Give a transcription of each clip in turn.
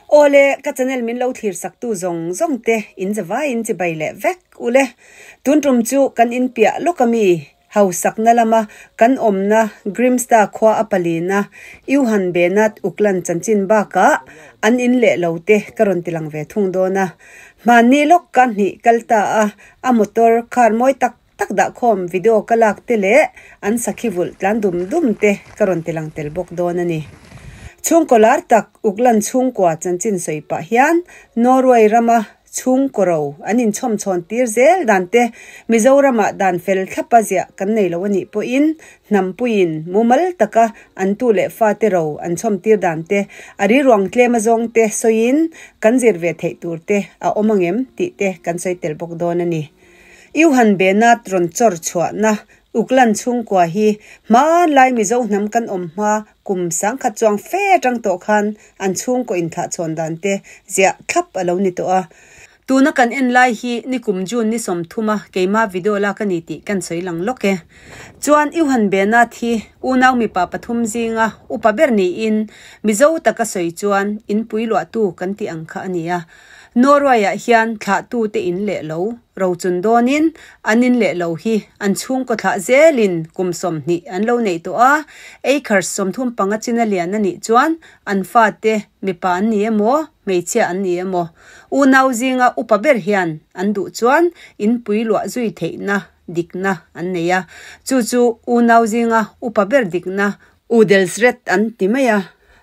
Awle, ka channel min lo thlir sak tu zawng zawng te in zavaiin chibai leh vek ule. Tun tum chu kan in piah lawk ami hausakna lama kan awmna Grimstad khua a palina Johan Benat Uklan chanchin bakah an in leh lo te ka rawn ti lang ve thung dawn a. Hmanni lawk ka hnih kal ta a, a motor car mawi tak tak dah khawm video ka lak te leh an sakhi vulh tlan dum dum te ka rawn ti lang tel bawk dawn a ni. Chhungkaw lar tak Uklan chhungkua chanchin sawi pah hian Norway rama chhungkaw ro an inchhawm chhawn tir zel dan te Mizoramah dan fel thlapa ziah kan nei lo a nih pawhin hnampuiin mumal taka an tu leh fate ro an chhawm tir dan te a riruang tlem azawng te sawiin kan zir ve theih tur te a awm angem tih te kan sawi tel bawk dawn a ni. Johan Benat rawn chawr chhuahna Uklan chhungkua hi hmanlai Mizo hnam kan awm hma kum sangkhat chuang fe atang tawh khan an chhungkaw inthlahchhawn dan te ziah thlap a lo ni tawh a. Tuna kan en lai hi nikum June ni sawmthuma keima video lak a ni tih kan sawi lang lawk e. Chuan Johan Benat hi unau mipa pathum zinga upa ber niin Mizo taka sawi chuan inpui luahtu kan tih ang kha a ni a. Norway-ah hian thlahtute in leh lo rochun dawnin an in leh lo hi an chhungkaw thlah zelin kum 20 an lo neih tawh a, acres 35 china lian a nih chuan an fate mipa an ni emaw hmeichhia an ni emaw unau zinga upa ber hian an duh chuan inpui luah zui theihna dikna an nei a, chu chu unau zinga upa ber dikna Udelsrett an ti mai a.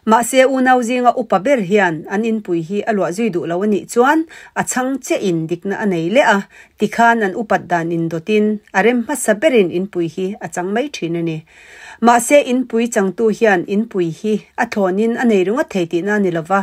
Mahse unau zinga upa ber hian an inpui hi a luah zui duh lo a nih chuan a chhang chiahin dikna a nei leh a, tikhan an upat dan indawtin a rem hmasa berin inpui hi a chang mai thin a ni. Mahse inpui changtu hian inpui hi a thlawnin a nei ringawt thei tihna a ni lova,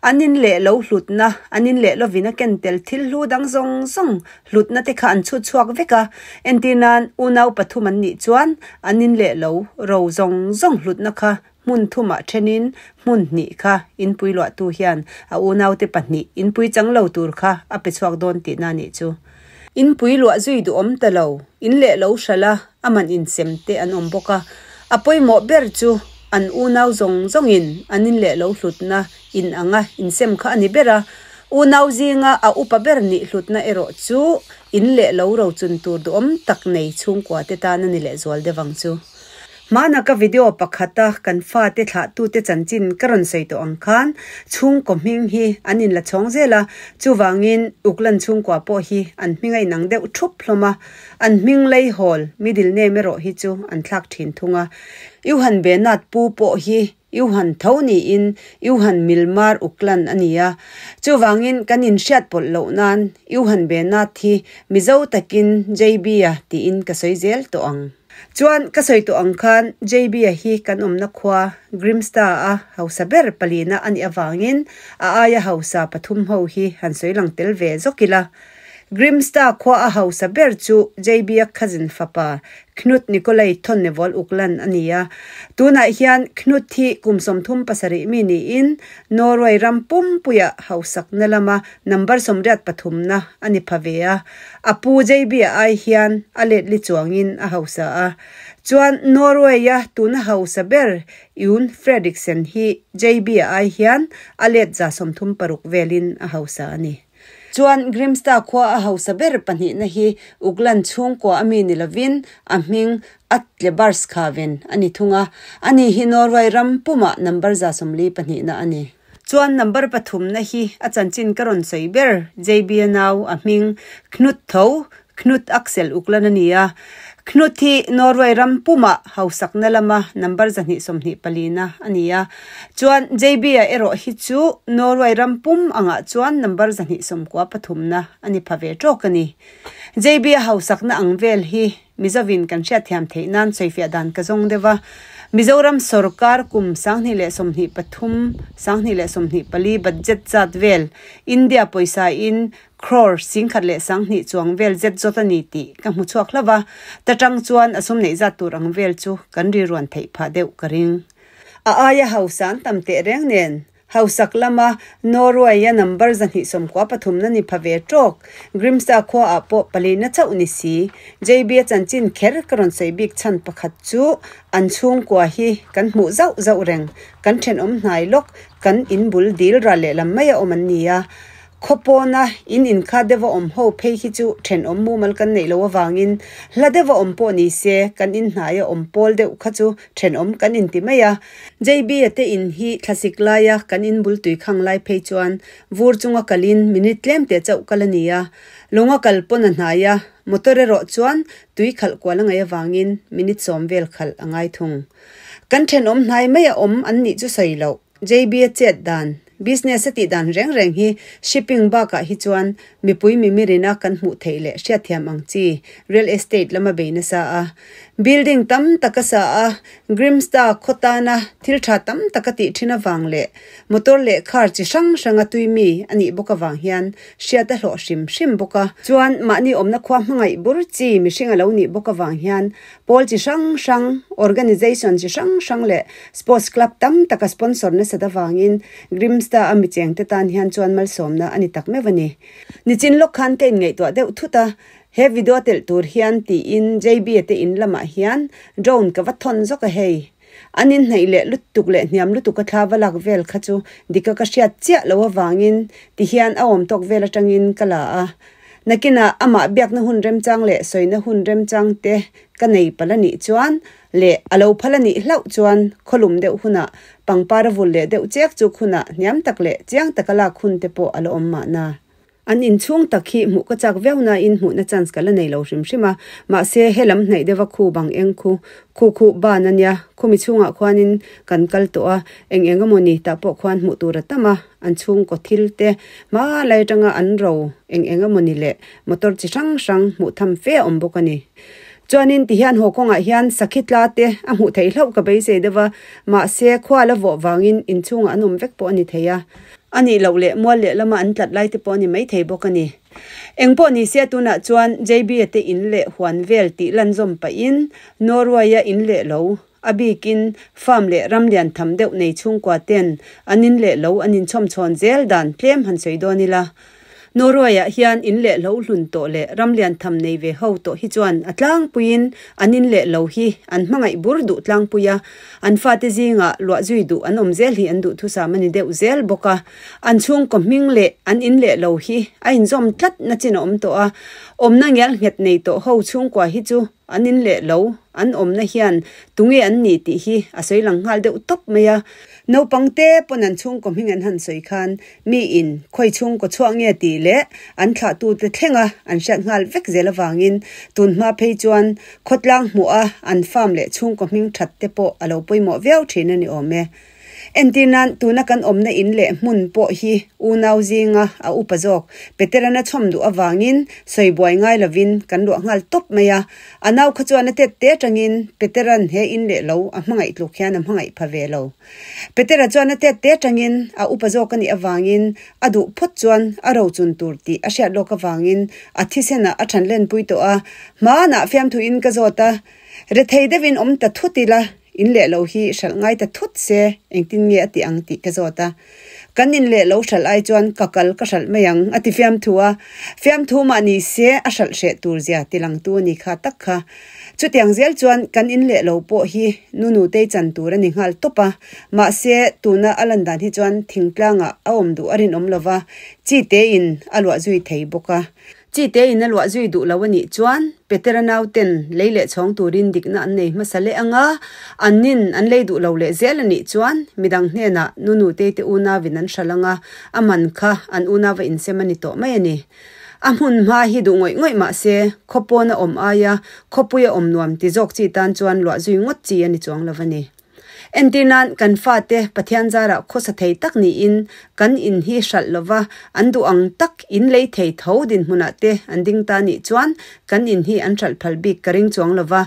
an in leh lo hlutna, an in leh lovin a ken tel thil hlu dang zawng zawng hlutna te kha an chhut chhuak vek a, entir nan unau pathum an nih chuan an in leh lo ro zawng zawng hlutna kha hmun thumah thenin hmun hnih kha inpui luahtu hian a unaute pahnih inpui chang lo tur kha a pe chhuak dawn tihna a nih chu. Inpui luah zui duhawm ta lo, in leh lo hralh a, a man insem te an awm bawk a, a pawimawh ber chu an unau zawng zawngin an in leh lo hlutna in anga insem kha a ni ber a, unau zinga a upa ber nih hlutna erawh chu in leh lo rochun tur duhawm tak nei chhungkua te tan a ni lehzual deuh ang chu. Hmana ka video pakhata kan fate thlahtute chanchin ka rawn sawi tawh ang khan chhungkaw hming hi an inla chhawng zel a, chuvangin Uklan chhungkua pawh hi an hming a inang deuh thup hlawm a, an hming lei hawl middle name erawh hi chu an thlak thin thung a. Johan Benat pu pawh hi Johan tho niin Johan Milmar Uklan a ni a, chuvangin kan inhriat pawlh loh nan Johan Benat hi Mizo takin JB-a tiin ka sawi zel tawh ang. Chuan ka sawi tawh ang khan JB-a hi kan awmna khua Grimstad-a hausa ber palina a nih avangin a aia hausa pathum ho hi han sawi lang tel ve zawk ila. Grimstad khua a hausa ber chu JB-a cousin fapa Knut Nikolai Thonnevold Uklan a ni a. Tunah hian Knut hi kum 37 mi niin Norway ram pumpuia hausakna lama number 83na a ni pha ve a. A pu JB-a ai hian a let li chuangin a hausa a. Chuan Norway-a tuna hausa ber Jon Fredriksen hi JB-a ai hian a let 136 velin a hausa a ni. Chuan Grimstad khua a hausa ber pahnihna hi Uklan chhungkua a mi ni lovin a hming Atle Barskhaven a ni thung a, ani hi Norway ram pumah number 42na a ni. Chuan number pathumna hi a chanchin ka rawn sawi ber JB-a nau a hming Knut tho, Knut Aksel Uklan a ni a. Knut hi Norway ram pumah hausakna lama number 124na a ni a. Chuan JB-a erawh hi chu Norway ram pum angah chuan number 193na a ni pha ve tawk a ni. JB-a hausakna ang vel hi Mizovin kan hriatthiam theih nan sawifiah dan ka zawng deuh a. Mizoram sorkar kum 2023, 2024 budget zat vel India pawisa in crore 10,002 chuang vel zet zawt a ni tih ka hmu chhuak hlauh a, ta tang chuan a sum neih zat tur ang vel chu kan riruan theih phah deuh ka ring. A aia hausa an tam teh reng nen. Hausak lama Norway-a number 223 na ni pha ve tawk. Grimstad khuaah pawh palina chauh ni si. JB-a chanchin kher ka rawn sawi bik chhan pakhat chu an chhungkua hi kan hmuh zauh zauh reng. Kan thenawm hnai lawk, kan in bul dil ral lehlam mai a awm an ni a. Khaw pawna in inkha deuha awm ho phei hi chu thenawm mumal kan neih loh avangin hla deuha awm pawh ni se kan in hnaia awm pawl deuh kha chu thenawm kan inti mai a. JB-a te in hi thlasik laia kan in bul tui khang lai phei chuan vur chunga kalin minute tlem teh chauh kal a ni a. Lunga kal pawn a hnai a, motor erawh chuan tui khalh kual a ngaih avangin minute 10 vel khalh a ngai thung. Kan thenawm hnai maia awm an nih chu sawi loh. JB-a chet dan, Business a tih dan reng reng hi shipping bakah hi chuan mipui mimirina kan hmuh theih leh hriatthiam ang chi real estate lama bei nasa a. Building tam tak a sa a, Grimstad khaw tana thil tha tam tak a tih thin avang leh motor leh car chi hrang hranga tui mi a nih bawk avang hian hriat a hlawh hrim hrim bawk a. Chuan mahni awmna khua hmangaih bur chi mihring a lo nih bawk avang hian Pawl chi hrang hrang, organization chi hrang hrang leh sports club tam taka sponsor nasat avangin Grimstad a michengte tan hian chuan malsawmna a ni tak meuh a ni. Nichin lawk khan ka inngaihtuah deuh thut a, he video telh tur hian tiin JB-a te in lamah hian drone ka va thawn zawk a hei. An inhnaih leh lutuk leh hniam lutuk a thla va lak vel kha chu dika ka hriat chiah loh avangin tihian a awm tawk vel atangin ka la a. Nakinah amah biakna hun remchang leh sawina hun remchang te ka nei palh a nih chuan leh a lo phal a nih hlauh chuan khawlum deuh hunah pangpar a vul leh deuh chek chuk hunah hniam tak leh chiang taka lak hun te pawh a la awm mahna. An inchhung tak hi hmuh ka chak viau nain hmuhna chance ka la nei lo hrim hrim a, mahse helam hnaih deuha khu bang eng khu khu khu ban a nia, khumi chhungah khuanin kan kal tawh a, eng eng emaw ni tah pawh khuan hmuh tur a tam a. An chhungkaw thil te hma lai atanga an ro eng eng emaw ni leh motor chi hrang hrang hmuh tham fe a awm bawk a ni. Chuanin tihian haw kawngah hian sakhi tla te a hmuh theih hlauh ka beisei deuh a, mahse khua la vawh vangin inchhungah an awm vek pawh a ni thei a. A nih loh leh mual leh lama an tlat lai te pawh a ni maithei bawk a ni. Eng pawh ni se tunah chuan JB-a te in leh huan vel tih lan zawm pahin Norway-a in leh lo A bikin farm leh ram lian tham deuh nei chhungkua ten an in leh lo an inchhawm chhawn zel dan tlem han sawi dawn ila. Norway-ah hian in leh lo hlun tawh leh ram lian tham nei ve ho tawh hi chuan a tlangpuiin an in leh lo hi an hmangaih bur duh tlangpui a, an fate zingah luah zui duh an awm zel hi an duhthusam a ni deuh zel bawk a. An chhungkaw hming leh an in leh lo hi a inzawm tlat na chin a awm tawh a, awmna ngial nghet nei tawh ho chhungkua hi chu An in leh lo, an awmna hian tunge an nih tih hi a sawi lang nghal deuh tawp mai a. Naupang te pawn an chhungkaw hming an han sawi khan mi in khawi chhungkaw chhuah nge tih leh an thlahtute thlenga an hriat nghal vek zel avangin tun hma phei chuan khawtlang hmuh a an farm leh chhungkaw hming that te pawh a lo pawimawh viau thin a ni awm e. Entir nan, tuna kan awmna in leh hmun pawh hi unau zinga a upa zawk Peterana chhawm duh avangin sawi buai ngai lovin kan luah nghal tawp mai a. A nau kha chuan a tet te atangin Peteran he in leh lo a hmangaih tluk hian a hmangaih pha ve lo. Petera chuan a tet te atangin a upa zawk a nih avangin a duh phawt chuan a rochun tur tih a hriat lawk avangin a thisenah a than lenpui tawh a. Hmanah fiamthuin ka zawt a, Rethei deuhin awm ta thut ila, In leh lo hi hralh ngai ta thut se, engtin nge a ti ang tih ka zawt a. Kan in leh lo hralh ai chuan ka kal ka hralh mai ang, a ti fiamthu a. Fiamthu mah ni se a hralh hreh tur zia ti langtu a ni kha tak kha. Chutiang zel chuan kan in leh lo pawh hi nu nutei chan tur a ni nghal tawp a. Mahse, tuna a lan dan hi chuan thingtlangah a awm duh a rinawm lo va, chi tein a luah zui thei bawk a. Chi tein a luah zui duh lo a nih chuan Petera nauten lei leh chhawng turin dikna an nei hmasa leh ang a, annin an lei duh lo leh zel a nih chuan midang hnenah nu nutei te unauin an hralh ang a, a man kha an unau a insem a ni tawh mai a ni. A hmun hma hi duh ngawih ngawih mah se khawpawn a awm aia khawpui a awm nuam ti zawk chi tan chuan luah zui ngawt chi a ni chuang lo a ni. Entir nan, kan fate Pathian zarah khawsa thei tak niin kan in hi hralh lova an duh ang tak in lei thei tho dinhmunah te an ding ta nih chuan kan in hi an hralh phal bik ka ring chuang lova,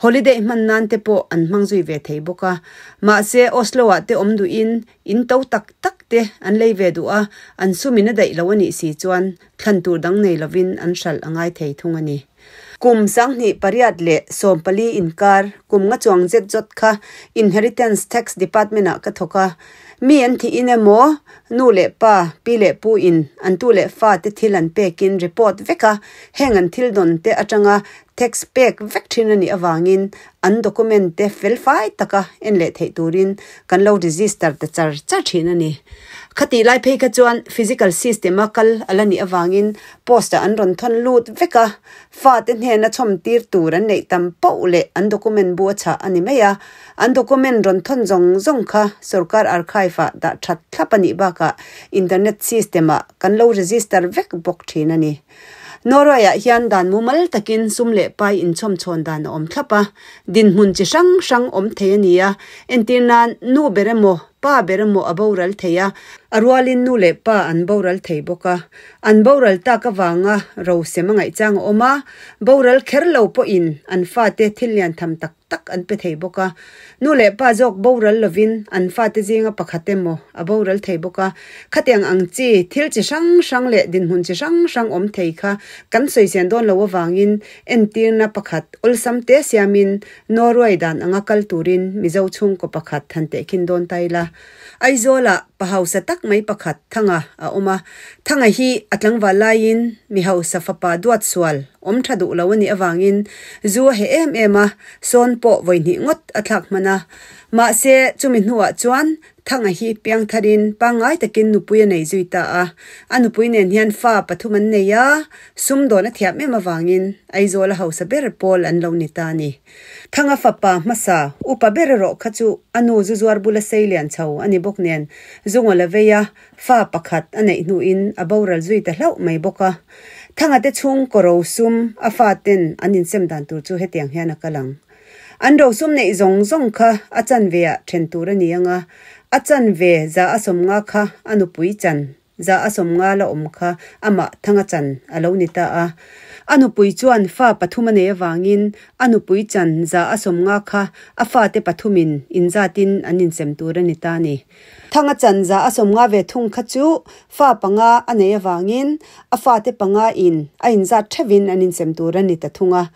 holiday hman nan te pawh an hmang zui ve thei bawk a. Mahse, Oslo-ah te awm duhin in to tak tak te an lei ve duh a, an sumin a daih lo a nih si chuan thlan tur dang nei lovin an hralh a ngai thei thung a ni. Kum 2014 inkar kum nga chuang zet zawt kha Inheritance Tax Department-ah ka thawk a. Mi an thihin emaw, nu leh pa, pi leh pu in an tu leh fa te thil an pekin report vek a, heng an thil dawn te atanga tax pek vek thin a nih avangin an document te felfai taka en leh theih turin kan lo register ta char char thin a ni. Khatih lai phei kha chuan physical system a kal a la nih avangin post ah an rawn thawn lut vek a, fate hnena chhawm tir tur an neih tam poh leh an document bu a chhah a ni mai a, an document rawn thawn zawng zawng kha sorkar archive ah dah that thlap a nih bakah internet system ah kan lo register vek bawk thin a ni. Norway-ah hian dan mumal takin sum leh pai inchhawm chhawn dan a awm thlap a, dinhmun chi hrang hrang awm thei a ni a. Entir nan, nu ber emaw, pa ber emaw a boral thei a, a rualin nu leh pa an boral thei bawk a. An boral tak avanga rosem a ngaihchang a awm a, boral kher lo pawhin an fate thil lian tham tak tak an pe thei bawk a. Nu leh pa zawk boral lovin an fate zinga pakhat emaw a boral thei bawk a. Khatiang ang chi thil chi hrang hrang leh dinhmun chi hrang hrang awm thei kha kan sawichen dawn lo avangin entirna pakhat awlsam te siamin Norway dan anga kal turin Mizo chhungkaw pakhat han tehkhin dawn ta ila. Aizawlah pa hausa tak mai pakhat Thanga a awm a. Thanga hi a tlangval laiin mi hausa fapa duat sual awm tha duh lo a nih avangin zu a heh em em a, sawn pawh vawi hnih ngawt a thlak hman a. Mahse, chumi hnuah chuan Thanga hi piangtharin pangngai takin nupui a nei zui ta a. A nupui nen hian fa pathum an nei a, sumdawn a thiam em avangin Aizawl a hausa ber pawl an lo ni ta a ni. Thanga fapa hmasa, upa ber erawh kha chu a nu zu zuar bula sei lian chho a ni bawk nen, zungawl a vei a, fa pakhat a neih hnuin a boral zui ta hlauh mai bawk a. Thanga te chhungkaw rosum a fa ten an insem dan tur chu hetiang hian a kal ang. An rosum neih zawng zawng kha a chanve ah then tur a ni ang a, a chanve za a 50 kha a nupui chan 150 la awm kha amah Thanga chan a lo ni ta a. A nupui chuan fa pathum a nei avangin a nupui chan 150 kha a fate pathumin inzatin an insem tur a ni ta a ni. Thanga chan 150 ve thung kha chu fa panga a nei avangin a fate panga in a inzat theuhin an insem tur a ni ta thung a.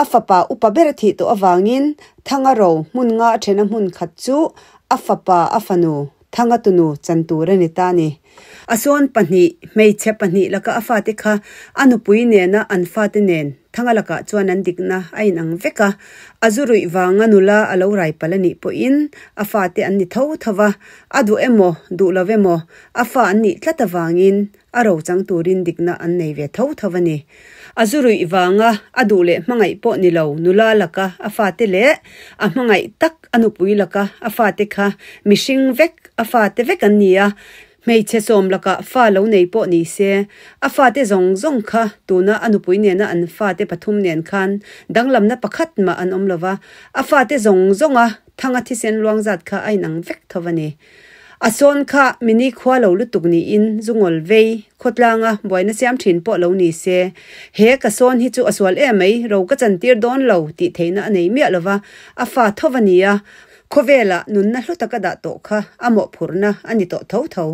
A fapa upa ber a thih tawh avangin Thanga ro hmun nga a thena hmun khat chu a fapa a fanu Thanga tunu chan tur a ni ta a ni. A sawn pahnih, hmeichhe pahnih laka a fate kha a nupui nena an fate nen Thanga lakah chuan an dikna a inang vek a. A zu ruih vanga nula a lo rai palh a nih pawhin a fate an ni tho tho va, a duh emaw duh lo emaw a fa an nih tlat avangin a ro chang turin dikna an nei ve tho tho a ni. A zu ruih vanga a duh leh hmangaih pawh ni lo nula laka a fate leh a hmangaih tak a nupui laka a fate kha mihring vek a fate vek an ni a, hmeichhe sawm lakah fa lo nei pawh ni se a fate zawng zawng kha tuna a nupui nena an fate pathum nen khan danglamna pakhat mah an awm lova, a fate zawng zawnga thanga thisen luang zat kha a inang vek tho a ni. A sawn kha mini khua lo lutuk niin zungawl vei khawtlanga buaina siam thin pawh lo ni se. He ka sawn hi chu a sual em mai, ro ka chantir dawn lo tih theihna a nei miah lova, a fa tho va nia. Khawvela nunna hlu taka dah tawh kha a mawhphurhna a ni tawh tho tho.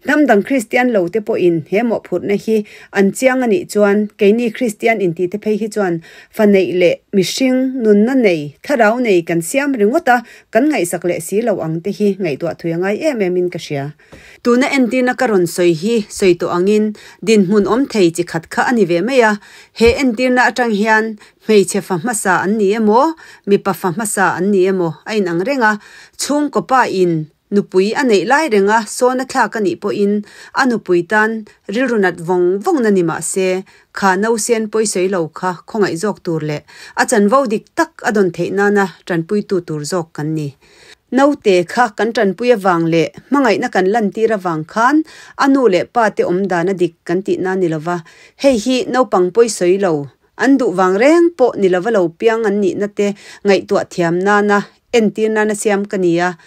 Hnam dang Kristian lo te pawhin he mawhphurhna hi an chiang a nih chuan keini Kristian intite phei hi chuan fa neih leh mihring nunna nei, thlarau nei kan siam ringawt a, kan ngaihsak leh si lo ang te hi ngaihtuah thui a ngai em em in ka hria. Tuna entirna ka rawn sawi hi sawi tawh angin dinhmun awm thei chi khat kha a ni ve mai a, he entirna atang hian hmeichhe fa hmasa an ni emaw, mipa fa hmasa an ni emaw a inang reng a, chhungkaw pa in Nupui a neih lai renga sawn a thlak a nih pawhin a nupui tan rilru nat vawng vawng na ni mah se, kha nausen pawisawi lo kha khawngaih zawk tur leh a chanvo dik tak a dawn theih nana tanpuitu tur zawk kan ni. Naute kha kan tanpui avang leh hmangaihna kan lantir avang khan a nu leh pa te awm dan a dik kan tihna ni lova, hei hi naupang pawisawi lo an duh vang reng pawh ni lova lo piang an nihna te ngaihtuah thiam nana Entir nana siam ka ni a,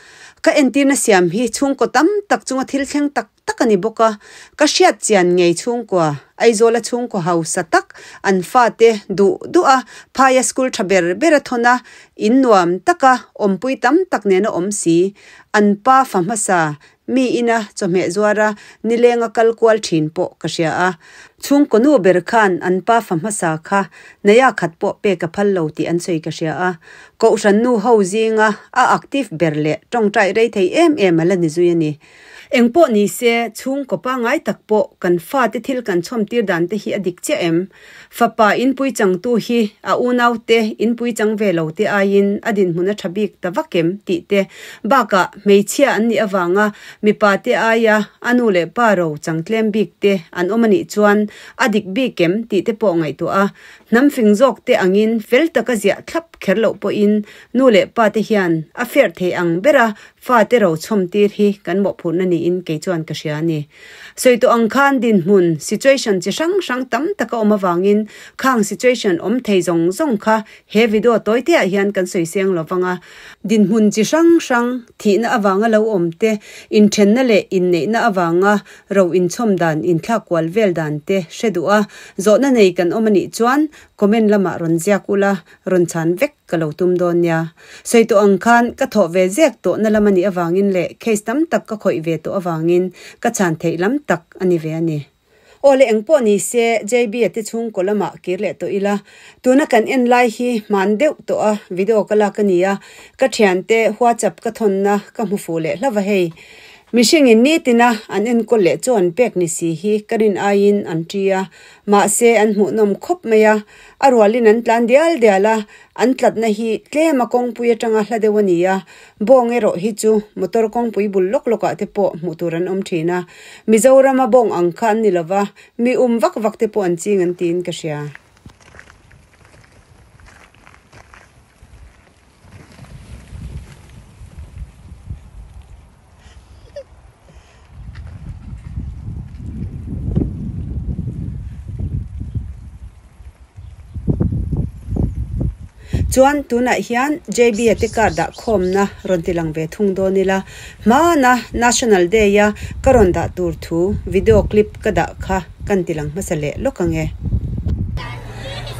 ka entirna siam hi chhungkaw tam tak chunga thil thleng tak tak a ni bawk a, ka hriat chian ngei chhungkua, Aizawla chhungkaw hausa tak an fate duh duh a, phaia school tha ber ber a thawn a, in nuam taka awmpui tam tak nena awm si, an pa fa hmasa. mi ina chawhmeh zuara nilenga kal kual thin pawh ka hria a. Chhungkaw nu ber khan an pa fa hmasa kha neia khat pawh pek a phal lo tih an sawi ka hria a. Kohhran nu ho zinga a active ber leh tawngtai rei thei em em a la ni zui a ni. Engpawh ni se, chhungkaw pangngai tak pawh kan fate thil kan chhawm tir dan te hi a dik chiah em? Fapa inpui changtu hi a unaute inpui chang ve lo te aiin a dinhmun a tha bik ta vak em tih te bakah hmeichhia an nih avanga mipa te aia a nu leh pa ro chang tlem bik te an awm a nih chuan a dik bik em tih te pawh ngaihtuah a, hnam fing zawk te angin fel taka ziah thlap kher loh pawhin nu leh pa te hian a fair thei ang bera Fate ro chhawm tir hi kan mawhphurhna niin kei chuan ka hria a ni. Sawi tawh ang khan dinhmun, situation, chi hrang hrang tam tak a awm avangin khang situation awm thei zawng zawng kha he video tawiteah hian kan sawi seng lo vang a. Dinhmun chi hrang hrang, thihna avanga lo awm te, inthenna leh inneihna avanga ro inchhawm dan inthlak kual vel dan te hre duh a, zawhna nei kan awm a nih chuan comment lamah rawn ziak ula, rawn chhan vek ka lo tum dawn nia. Sawi tawh ang khan ka thawh ve zek tawhna lam a nih avangin leh case tam tak ka khawih ve tawh avangin ka chhan theih lam tak a ni ve a ni. Aw le engpawh ni se JB-a te chhungkaw lamah kir leh tawh ila, tuna kan en lai hi hman deuh tawh a video ka lak a ni a, ka thiante WhatsApp ka thawnna ka hmu fuh leh hlauh a hei. Mihringin nitina an enkawl leh chu an pek ni si hi ka rin aiin an ṭi a, mahse an hmuhnawm khawp mai a, A rualin an tlan dial dial a, an tlatna hi tlem a kawngpui atanga hla deuh a ni a, bawng erawh hi chu motor kawngpui bul lawk lawkah te pawh hmuh tur an awm thin a, Mizorama bawng ang kha an ni lova, mi um vak vak te pawh an ching an tiin ka hria. Chuan tunah hian JB-a te car dah khawmna rawn ti lang ve thung dawn ila, hmana National Day-a ka rawn dah tur thu video clip ka dah kha kan ti lang hmasa leh lawk ang e.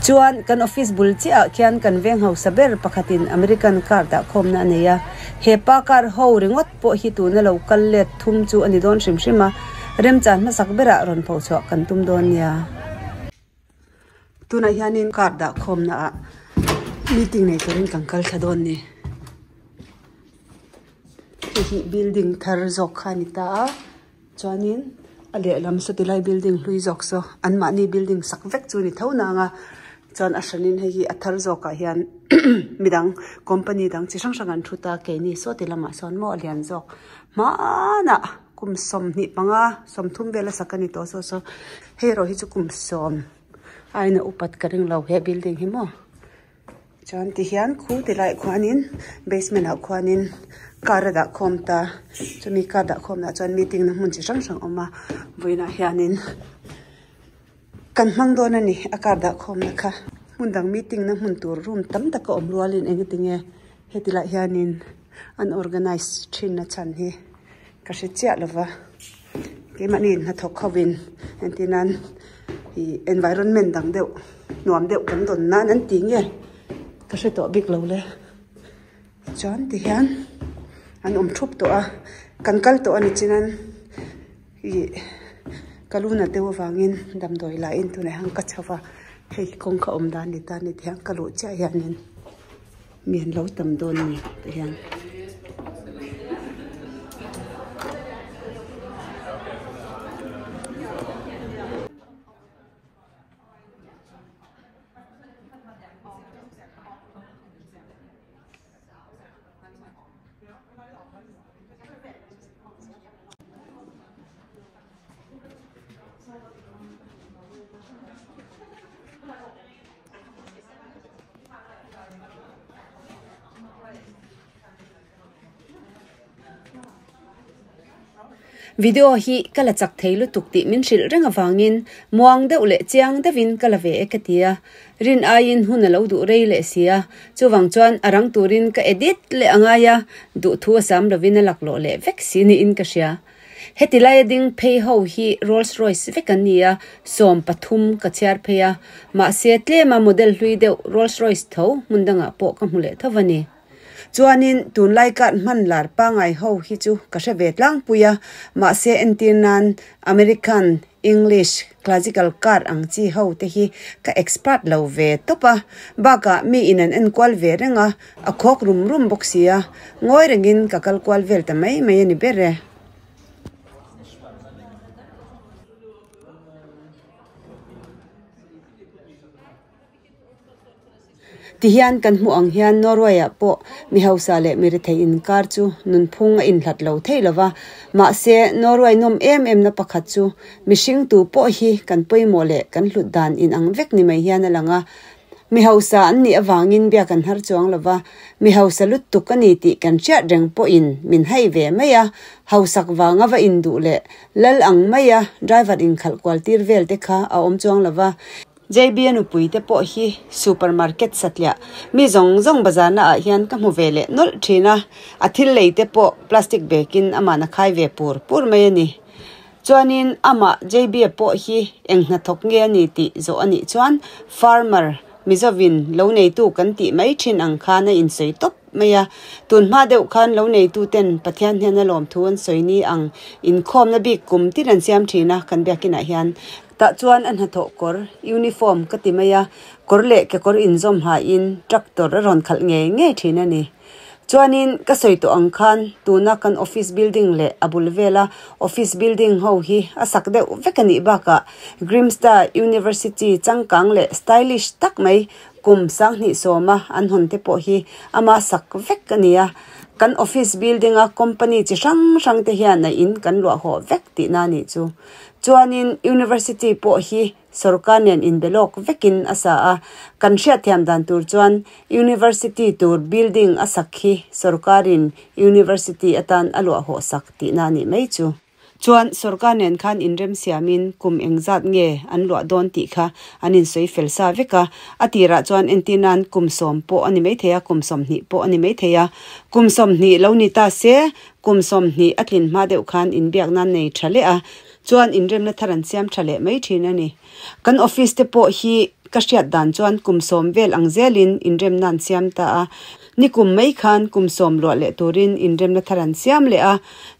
Chuan kan office bul chiahah khian kan veng hausa ber pakhatin American car dah khawmna a nei a. He pa car ho ringawt pawh hi tuna lo kal let thum chu a ni dawn hrim hrim a, remchan hmasak berah rawn pho chhuah kan tum dawn nia. Tunah hianin car dah khawmna ah meeting nei turin kan kal thla dawn ni. Hei hi building thar zawk kha a ni ta a, chuanin a lehlam saw tilai building hlui zawk saw anmahni building sak vek chu a ni tho nang a, chuan a hranin hei hi a thar zawkah hian midang company dang chi hrang hrang an thu ta keini saw ti lamah sawn maw a lian zawk hmanah kum 25 30 vel a sak a ni tawh saw saw hei erawh hi chu kum sawm aina upat ka ring lo he building hi maw. Chuan tihian khu ti laiah khuanin basement ah khuanin car a dah khawm ta chumi car dah khawm lah chuan meeting na hmun chi hrang hrang a awm a vawiinah hianin kan hmang dawn a ni a car dah khawm na kha hmun dang meeting na hmun tur room tam tak a awm rualin engati nge heti lah hianin an organize thin na chhan hi ka hre chiah lo va keimahni hnathawk hovin entir nan ih environment dang deuh nuam deuh kan dawn nan an ti nge ka hre tawh bik lo le chuan ti hian an awm thup tawh a kan kal tawh a ni chinan ih ka lu nat deuh avangin damdawi lah in tunah hian ka chho va hei kawng kha awm dan ni ta ni tihian ka luh chiah hianin. Mi an lo tam dawn a ni tah hian. Video hi ka la chak thei lutuk tih min hrilh reng avangin muang deuh leh chiang deuhin ka la ve e ka ti a, rin aiin hun a lo duh rei leh si a, chuvang chuan a rang turin ka edit leh a ngai a, duhthu a sam lovin a laklawh leh vek si niin ka hria. Heti laia ding phei ho hi Rolls Royce vek an ni a, 13 ka chhiar phei a, mahse tlema model hlui deuh Rolls Royce tho hmun dangah pawh ka hmu leh tho va ni. Chuanin tunlai card hman lar pangai ho hi chu ka hre ve tlangpui a, mahse entir nan American English classical card ang chi ho te hi ka expert lo ve tawp a, bakah mi in an enkual ve reng a, a khawk rum rum bawk si a, ngawi rengin ka kal kual vel ta mai mai a ni ber e. Tihian kan hmuh ang hian Norway-ah pawh mi hausa leh mi rethei inkar chu nunphung a inhlat lo thei lo va. Mahse, Norway nawm em emna pakhat chu mihring tu pawh hi kan pawimawh leh kan hlut dan inang vek ni mai hian a lang a. Mi hausa an nih avangin biak an har chuang lo va, mi hausa lutuk a ni tih kan hriat reng pawhin min hai ve mai a, hausak vanga va induh leh lal ang maia driver inkhalh kual tir vel te kha a awm chuang lo va. JB-a nupui te pawh hi supermarket satliah mi zawng zawng bazarna ah hian ka hmu ve leh nawlh thin a, a thil lei te pawh plastic bag in amahna khai ve pur pur mai a ni. Chuanin amah JB-a pawh hi eng hnathawk nge a ni tih zawh a nih chuan farmer Mizovin lo neitu kan tih mai thin ang khan a insawi tawp mai a. Tun hma deuh khan lo neitu ten Pathian hian a lawmthu an sawi ni ang inkhawmna bik kum tin an siam thin a kan biakinah hian. Tah chuan a hnathawh kawr, uniform, ka ti mai a, kawr leh kekawr inzawm hain tractor a rawn khalh ngei ngei thin a ni. Chuanin ka sawi tawh ang khan tuna kan office building leh a bul vela office building ho hi a sak deuh vek a nih bakah Grimstad University changkang leh stylish tak mai kum sanghnih sawma an hawn te pawh hi ama sak vek a ni a. Kan office building a company chi hrang hrang te hian a in kan luah hawh vek tihna a nih chu. Chuanin University pawh hi sorkar nen inbe lawk vekin a sa a, kan hriatthiam dan tur chuan University tur building a sak hi sorkarin University atan a luah hawh sak tihna a nih mai chu. Chuan sorkar nen khan inrem siamin kum engzat nge an luah dawn tih kha an insawi fel sa vek a, a tirah chuan entir nan kum sawm pawh a ni maithei a, kum 20 pawh a ni maithei a, kum 20 lo ni ta se Kum 20 a tlin hma deuh khan inbiak nan nei tha leh a, chuan inremna thar an siam tha leh mai thin a ni. Kan office te pawh hi ka hriat dan chuan kum 10 vel ang zelin inremna an siam ta a, nikum mai khan kum 10 luah leh turin inremna thar an siam leh a,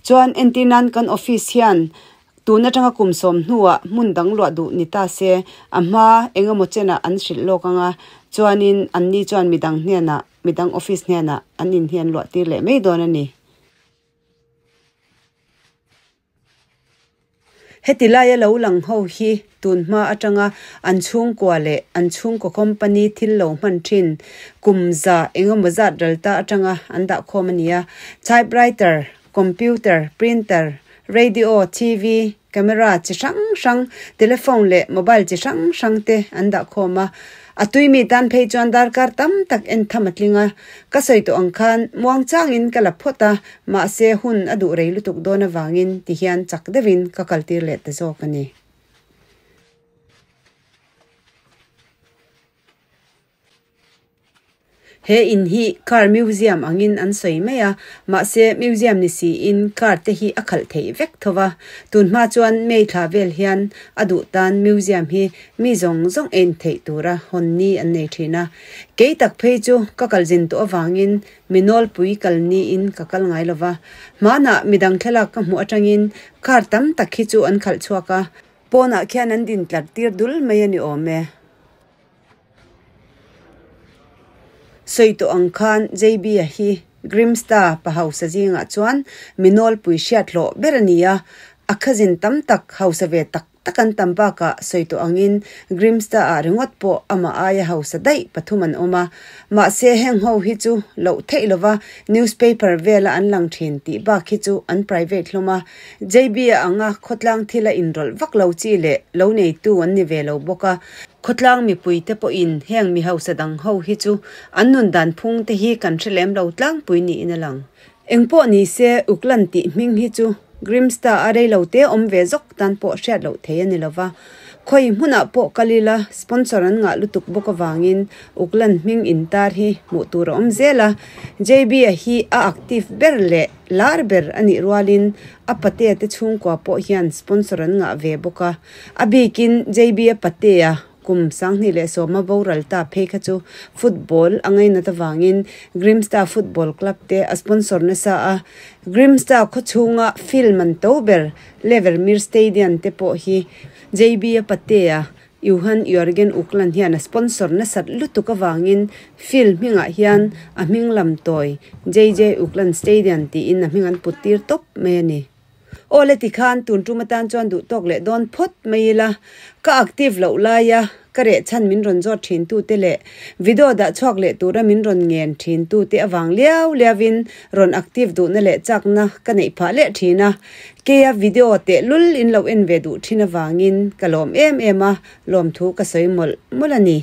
chuan entir nan kan office hian tun atanga kum 10 hnuah hmun dang luah duh ni ta se a hma engemaw chenah an hrilh lawk ang a, chuanin anni chuan midang hnenah midang office hnenah an in hian luah tir leh mai dawn a ni. Heti laia lo lang ho hi tun hma atanga an chhungkua leh an chhungkaw company thil lo hman thin kum za engemaw zat ral ta atanga an dah khawm a ni a. Typewriter, computer, printer, radio, TV, camera chi hrang hrang, telephone leh mobile chi hrang hrang te an dah khawm a. A tui mi tan phei chuan darkar tam tak en tham a tling a. Ka sawi tawh ang khan muang changin ka la phawt a, mahse hun a duh rei lutuk dawn avangin tihian chak deuhin ka kaltir leh ta zawk a ni. He in hi car museum angin an sawi mai a, mahse museum ni siin car te hi a khalh theih vek tho va. Tun hma chuan May thla vel hian a duh tan museum hi mi zawng zawng en theih tura hawn ni an nei thin a. Kei tak phei chu ka kal zin tawh avangin mi nawlpui kal niin ka kal ngai lo va. Hmanah midang thlalak ka hmuh atangin car tam tak hi chu an khalh chhuak a, pawnah khian an din tlar tir dul mai a ni awm e. Sawi tawh ang khan JB-a hi Grimsta pa hausa zingah chuan mi nawlpui hriat hlawh ber a ni a, a cousin tam tak hausa ve tak tak an tam bakah sawi tawh angin Grimsta-ah ringawt pawh amah aia hausa daih pathum an awm a. Mahse heng ho hi chu loh theih lova newspaper vela an lang thin tih bak hi chu an private hlawm a. JB-a anga khawtlang thila inrawlh vak lo chi leh lo neitu an ni ve lo bawk a. Khawtlang mipuite pawhin heng mi hausa dang ho hi chu an nun dan phung te hi kan hre lem lo tlangpui niin a lang. Engpawh ni se Uklan tih hming hi chu Grimsta a rei lo te awm ve zawk tan pawh hriat loh thei a ni lo va. Khawi hmunah pawh kal ila sponsor an ngah lutuk bawk avangin Uklan hming intar hi hmuh tur a awm zel a. JB-a hi a active ber leh lar ber a nih rualin a patea te chhungkua pawh hian sponsor an ngah ve bawk a. A bikin JB-a patea. kum 2010 a boral ta phei kha chu football a ngainat avangin Grimstad Football Club te a sponsor nasa a, Grimstad khawchhunga field man to ber Levermere Stadium te pawh hi JB-a patea Johan Jørgen Ukland hian a sponsor nasat lutuk avangin field hmingah hian a hming lam tawi JJ Ukland Stadium tiin a hming an put tir tawp mai a ni. Aw le tikhan tun tum atan chuan duh tawk leh dawn phawt mai ila, ka active loh laia ka reh chhan min rawn zawt thin tute leh video dah chhuak leh tura min rawn ngen thin tute avang liau liauin rawn active duhna leh chakna ka neih phah leh thin a, keia video tehlul in lo en ve duh thin avangin ka lawm em em a, lawmthu ka sawi mawlh mawlh a ni.